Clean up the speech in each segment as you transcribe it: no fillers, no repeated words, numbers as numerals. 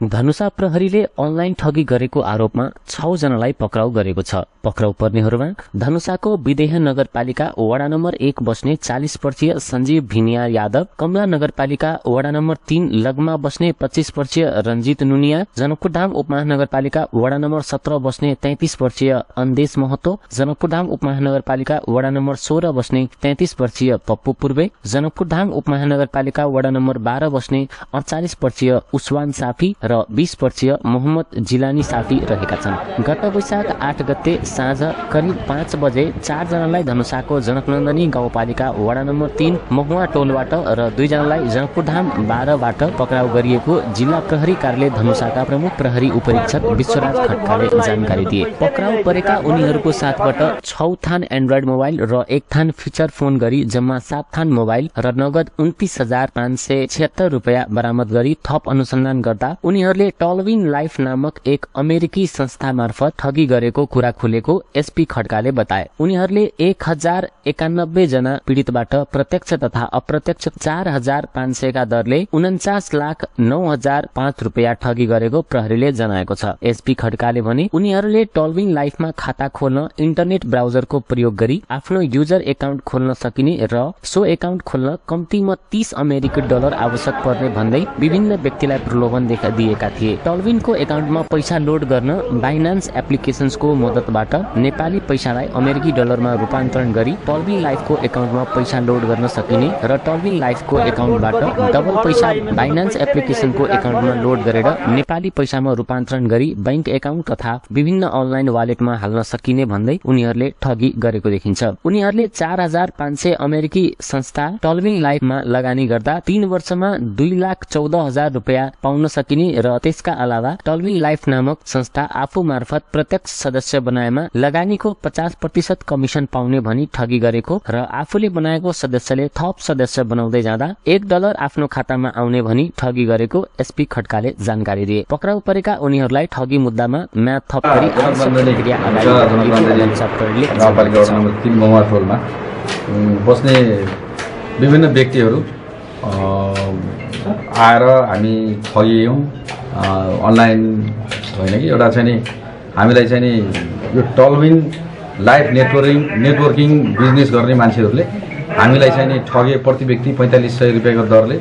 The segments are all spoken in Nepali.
धनुषा प्रहरीले अनलाइन ठगी गरेको आरोपमा 6 जनालाई पक्राउ गरेको छ। पक्राउ पर्नेहरूमा धनुषाको विदेह नगरपालिका वडा नम्बर 1 बस्ने 40 वर्षीय सञ्जीव भिनिया यादव, कमला नगरपालिका वडा नम्बर 3 लगमा बस्ने 25 वर्षीय रञ्जित नुनिया, जनकपुरधाम उपमहानगरपालिका वडा नम्बर 17 बस्ने 33 वर्षीय अन्देश महतो, जनकपुरधाम उपमहानगरपालिका वडा नम्बर 16 बस्ने 33 वर्षीय पप्पू पूर्वे, जनकपुरधाम उपमहानगरपालिका वडा नम्बर 12 बस्ने 48 वर्षीय उस्मान साफी र 20 वर्षीय मोहम्मद जिलानी साफी रहेका छन्। गत वैशाख 8 गते साँझ करिब 5 बजे 4 जनालाई धनुषाको जनकनन्दनी गाउँपालिका वडा नम्बर 3 महुवा टोलबाट र 2 जनालाई जनकपुरधाम 12 बाट पक्राउ गरिएको जिल्ला प्रहरी कार्यालय धनुषाका प्रमुख प्रहरी उपरीक्षक विश्वराज खड्काले जानकारी दिए। पक्राउ परेका उनीहरूको साथबाट 6 थान एन्ड्रोइड मोबाइल र 1 थान फिचर फोन गरी जम्मा 7 थान मोबाइल र नगद 29,576 रुपैयाँ बरामद गरी थप अनुसन्धान गर्दा उनीहरूले टलविन लाइफ नामक एक अमेरिकी संस्था मार्फत ठगी गरेको कुरा खुलेको एसपी खड्काले बताए। उनीहरूले 1091 जना पीड़ितबाट प्रत्यक्ष तथा अप्रत्यक्ष 4,500 का दरले 49,09,005 रुपैयाँ ठगी गरेको प्रहरीले जनाएको छ। एसपी खड्काले भने उनीहरूले टलविन लाइफमा खाता खोल्न इन्टरनेट ब्राउजरको प्रयोग गरी आफ्नो युजर एकाउन्ट खोल्न सकिने र सो एकाउन्ट खोल्न कम्तीमा 30 अमेरिकी डलर आवश्यक पर्ने भन्दै विभिन्न व्यक्तिलाई प्रलोभन दिएका थिए। टलविनको एकाउन्टमा पैसा लोड गर्न बाइनान्स एप्लिकेशन्सको मद्दतबाट नेपाली पैसालाई अमेरिकी डलरमा रूपान्तरण गरी टलविन लाइफको एकाउन्टमा पैसा लोड गर्न सकिने र टलविन लाइफको एकाउन्टबाट डबल पैसा बाइनान्स एप्लिकेशनको एकाउन्टमा लोड गरेर नेपाली पैसामा रूपान्तरण गरी बैंक एकाउन्ट तथा विभिन्न अनलाइन वालेटमा हाल्न सकिने भन्दै उनीहरूले ठगी गरेको देखिन्छ। उनीहरूले 4,500 अमेरिकी संस्था टलविन लाइफमा लगानी गर्दा 3 वर्षमा 2,14,000 रुपैयाँ पाउन सकिने र त्यसका अलावा टलविन लाइफ नामक संस्था आफू मार्फत प्रत्यक्ष सदस्य बनाएमा लगानीको 50% कमिसन पाउने भनी ठगी गरेको र आफूले बनाएको सदस्यले थप सदस्य बनाउँदै जाँदा $1 आफ्नो खातामा आउने भनी ठगी गरेको एसपी खड्काले जानकारी दिए। पक्राउ परेका उनीहरूलाई ठगी मुद्दामा म्याद थप गरी बस्ने विभिन्न व्यक्तिहरू आएर हामी ठगियौँ। अनलाइन होइन कि एउटा चाहिँ नि हामीलाई चाहिँ नि यो टलविन लाइफ नेटवर्किङ बिजनेस गर्ने मान्छेहरूले हामीलाई चाहिँ नि ठगे। प्रति व्यक्ति 4500 रुपियाँको दरले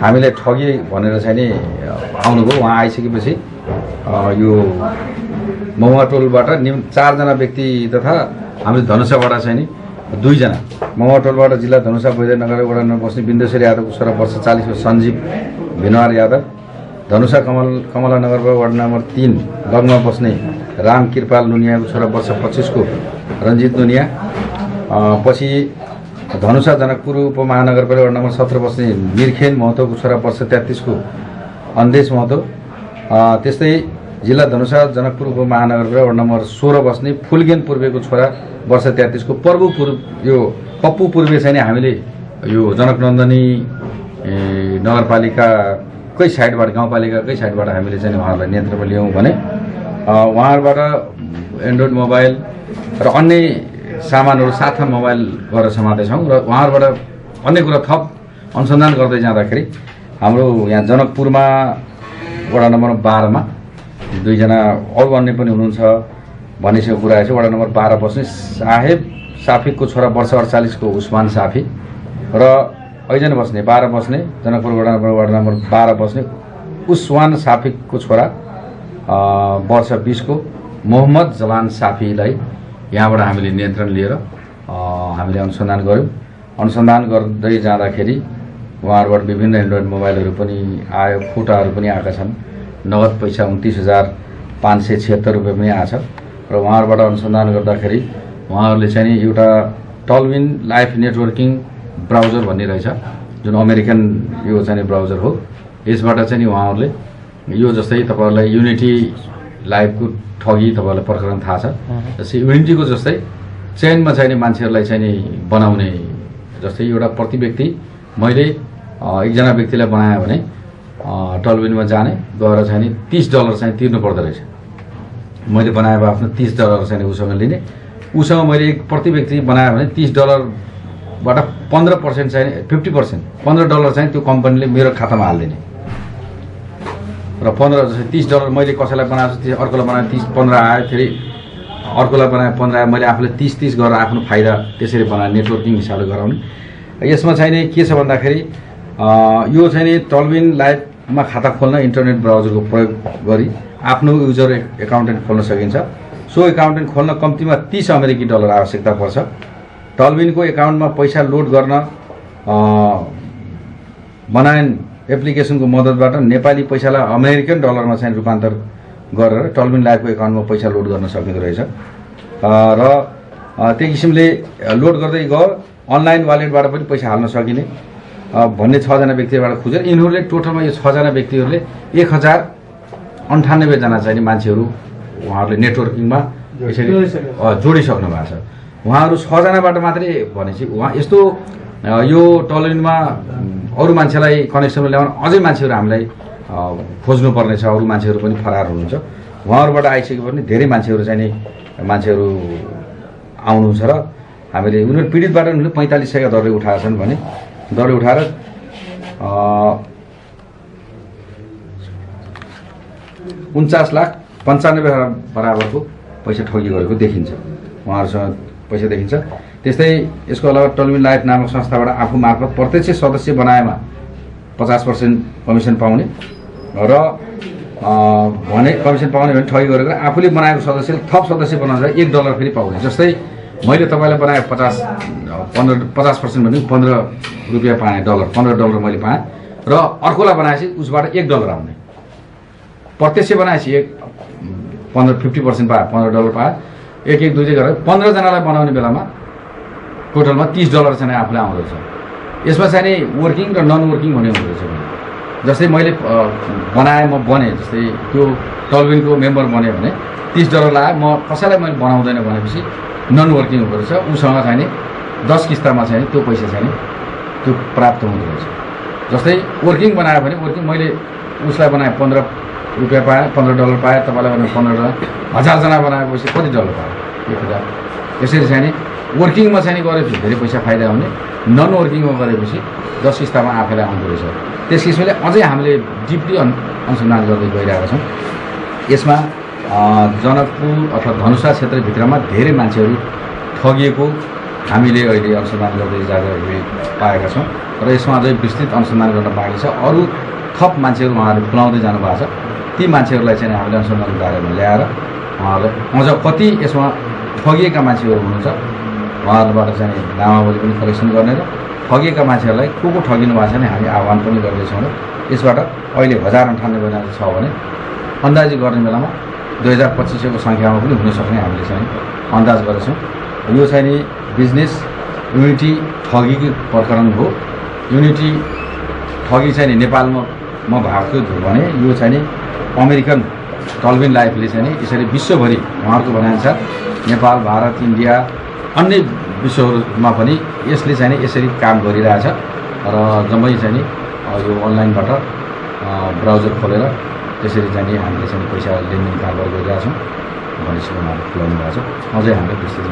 हामीलाई ठगे भनेर चाहिँ नि आउनुभयो। उहाँ आइसकेपछि यो महुवा टोलबाट 4 जना व्यक्ति तथा हामीले धनुषाबाट चाहिँ नि 2 जना महुवा टोलबाट जिल्ला धनुषा वैद्यनगर वडा नम्बर बस्ने बिन्देश्वर यादवको 16 वर्ष 40 सञ्जीव भिनवार यादव, धनुषा कमला नगरबाट वडा नम्बर 3 लगमा बस्ने राम कृपाल नुनियाको 16 वर्ष 25 को रञ्जित नुनिया, पछि धनुषा जनकपुर उपमहानगरपालिका वडा नम्बर 17 बस्ने मिरखेन महतोको 16 वर्ष 33 को अन्देश महतो, त्यस्तै जिल्ला धनुषा जनकपुर उपमहानगरपालिका वडा नम्बर 16 बस्ने फुलगेन पूर्वेको छोरा वर्ष 33 को पप्पू पूर्वे चाहिँ हामीले यो जनकनन्दनी नगरपालिकाकै साइडबाट गाउँपालिकाकै साइडबाट हामीले चाहिँ उहाँहरूलाई नियन्त्रणमा ल्याउँ भने उहाँहरूबाट एन्ड्रोइड मोबाइल र अन्य सामानहरू 7 थान मोबाइल गरेर समातेछौँ र उहाँहरूबाट अन्य कुरा थप अनुसन्धान गर्दै जाँदाखेरि हाम्रो यहाँ जनकपुरमा वडा नम्बर 12 मा 2 जना अरू अन्य पनि हुनुहुन्छ भनिसकेको कुरा छ। वडा नम्बर 12 बस्ने साहेब साफीको छोरा वर्ष 48 को उस्मान साफी र ऐजन बस्ने 12 बस्ने जनकपुर वडा नम्बर 12 बस्ने उस्मान साफीको छोरा वर्ष 20 को मोहम्मद जलान साफीलाई यहाँबाट हामीले नियन्त्रण लिएर हामीले अनुसन्धान गऱ्यौँ। अनुसन्धान गर्दै जाँदाखेरि उहाँहरूबाट विभिन्न एन्ड्रोइड मोबाइलहरू पनि आयो, फोटाहरू पनि आएका छन्। नगद पैसा 29,576 रुपियाँ पनि आएछ र उहाँहरूबाट अनुसन्धान गर्दाखेरि उहाँहरूले चाहिँ एउटा टलविन लाइफ नेटवर्किङ ब्राउजर भन्ने रहेछ, जुन अमेरिकन यो चाहिँ ब्राउजर हो। यसबाट चाहिँ उहाँहरूले यो जस्तै तपाईँहरूलाई युनिटी लाइफको ठगी तपाईँहरूलाई प्रकरण थाहा छ, जस्तै युनिटीको जस्तै चेनमा चाहिँ मान्छेहरूलाई चाहिँ बनाउने जस्तै एउटा प्रति व्यक्ति मैले एकजना व्यक्तिलाई बनाएँ भने टलविनमा जाने गएर चाहिँ $30 चाहिँ तिर्नु पर्दो रहेछ। मैले बनाएको आफ्नो $30 चाहिँ उसँग लिने, उसँग मैले एक प्रति व्यक्ति बनाएँ भने $30बाट 15% चाहिँ 50% $15 चाहिँ त्यो कम्पनीले मेरो खातामा हालिदिने। र 15 जस्तै $30 मैले कसैलाई बनाएपछि अर्कोलाई बनाए 30-15 आयो, फेरि अर्कोलाई बनाए 15 आयो। मैले आफूले 30 गरेर आफ्नो फाइदा त्यसरी बनाए नेटवर्किङ हिसाबले गराउने। यसमा चाहिँ नि के छ भन्दाखेरि यो चाहिँ नि टलबिन लाइफमा खाता खोल्न इन्टरनेट ब्राउजरको प्रयोग गरी आफ्नो युजर एकाउन्टेन्ट खोल्न सकिन्छ। सो एकाउन्टेन्ट खोल्न कम्तीमा $30 आवश्यकता पर्छ। टलबिनको एकाउन्टमा पैसा लोड गर्न बनायन एप्लिकेसनको मद्दतबाट नेपाली पैसालाई अमेरिकन डलरमा चाहिँ रूपान्तर गरेर टलबिन लाइफको एकाउन्टमा पैसा लोड गर्न सकिँदो रहेछ। र त्यो किसिमले लोड गर्दै गयो अनलाइन वालेटबाट पनि पैसा हाल्न सकिने भन्ने 6 जना व्यक्तिबाट खोजेर यिनीहरूले टोटलमा यो 6 जना व्यक्तिहरूले 1098 जना चाहिँ मान्छेहरू उहाँहरूले नेटवर्किङमा यसरी जोडिसक्नु भएको छ। उहाँहरू 6 जनाबाट मात्रै भनेपछि उहाँ यस्तो यो टलबिनमा अरू मान्छेलाई कनेक्सनमा ल्याउन अझै मान्छेहरू हामीलाई खोज्नुपर्ने छ। अरू मान्छेहरू पनि फरार हुनुहुन्छ। उहाँहरूबाट आइसके पनि धेरै मान्छेहरू चाहिँ नि मान्छेहरू आउनुहुन्छ र हामीले उनीहरू पीडितबाट उनीहरूले 4500 का दरले उठाएका छन् भने दरले उठाएर 49,95,000 बराबरको पैसा ठगी गरेको देखिन्छ। उहाँहरूसँग पैसा देखिन्छ। त्यस्तै यसको अलावा टलबिन लाइफ नामक संस्थाबाट आफू मार्फत प्रत्यक्ष सदस्य बनाएमा 50% कमिसन पाउने र भने कमिसन पाउने भने ठगी गरेर आफूले बनाएको सदस्यले थप सदस्य बनाउँदा $1 फेरि पाउने। जस्तै मैले तपाईँलाई बनाएको 50% भने $15 पाएँ, $15 मैले पाएँ र अर्कोलाई बनाएपछि उसबाट $1 आउने। प्रत्यक्ष बनाएपछि 50% पाए, $15 पाए, 1-1-2 गरेर 15 जनालाई बनाउने बेलामा टोटलमा $30 चाहिँ आफूलाई आउँदो रहेछ। यसमा चाहिँ नि वर्किङ र नन वर्किङ हुने हुँदो रहेछ। जस्तै मैले बनाएँ, म बने, जस्तै त्यो टलबिनको मेम्बर बने भने $30 लाग्यो। म कसैलाई मैले बनाउँदैन भनेपछि नन वर्किङ हुँदो रहेछ। उसँग चाहिँ नि 10 किस्तामा चाहिँ त्यो पैसा चाहिँ नि त्यो प्राप्त हुँदो रहेछ। जस्तै वर्किङ बनायो भने वर्किङ मैले उसलाई बनाएँ $15 पाएँ, $15 पाएँ, तपाईँलाई बनाए $15, 1000 जना बनाएपछि कति डलर पाएँ? 1000। यसरी चाहिँ नि वर्किङमा चाहिँ गरेपछि धेरै पैसा फाइदा हुने, नन वर्किङमा गरेपछि 10 किस्तामा आफैलाई आउँदो रहेछ। त्यस किसिमले अझै हामीले डिपली अनुसन्धान गर्दै गइरहेका छौँ। यसमा जनकपुर अथवा धनुषा क्षेत्रभित्रमा धेरै मान्छेहरू ठगिएको हामीले अहिले अनुसन्धान गर्दै जाँदा पाएका छौँ र यसमा अझै विस्तृत अनुसन्धान गर्न बाँकी छ। अरू थप मान्छेहरू उहाँहरूले खुलाउँदै जानुभएको छ। ती मान्छेहरूलाई चाहिँ हामीले अनुसन्धान दायरामा ल्याएर उहाँहरूलाई अझ कति यसमा ठगिएका मान्छेहरू हुनुहुन्छ उहाँहरूबाट चाहिँ नामावली पनि कलेक्सन गर्ने र ठगिएका मान्छेहरूलाई को ठगिनु भएको छ भने हामी आह्वान पनि गर्दैछौँ र यसबाट अहिले 1098 जना छ भने अन्दाजी गर्ने बेलामा 2025 को सङ्ख्यामा पनि हुनसक्ने हामीले चाहिँ अन्दाज गरेछौँ। यो चाहिँ नि बिजनेस युनिटी ठगीको प्रकरण हो। युनिटी ठगी चाहिँ नि नेपालमा भएको थियो भने यो चाहिँ नि अमेरिकन टलबिन लाइफले चाहिँ नि यसरी विश्वभरि उहाँहरूको भनाइअनुसार नेपाल, भारत, इन्डिया, अन्य विश्वहरूमा पनि यसले चाहिँ नि यसरी काम गरिरहेछ र जम्मै चाहिँ नि यो अनलाइनबाट ब्राउजर खोलेर त्यसरी चाहिँ नि हामीले चाहिँ पैसा लेनदेन कारोबार गरिरहेछौँ भनेपछि उहाँहरूले खुलाउनु भएको छ। अझै हामीले विस्तृत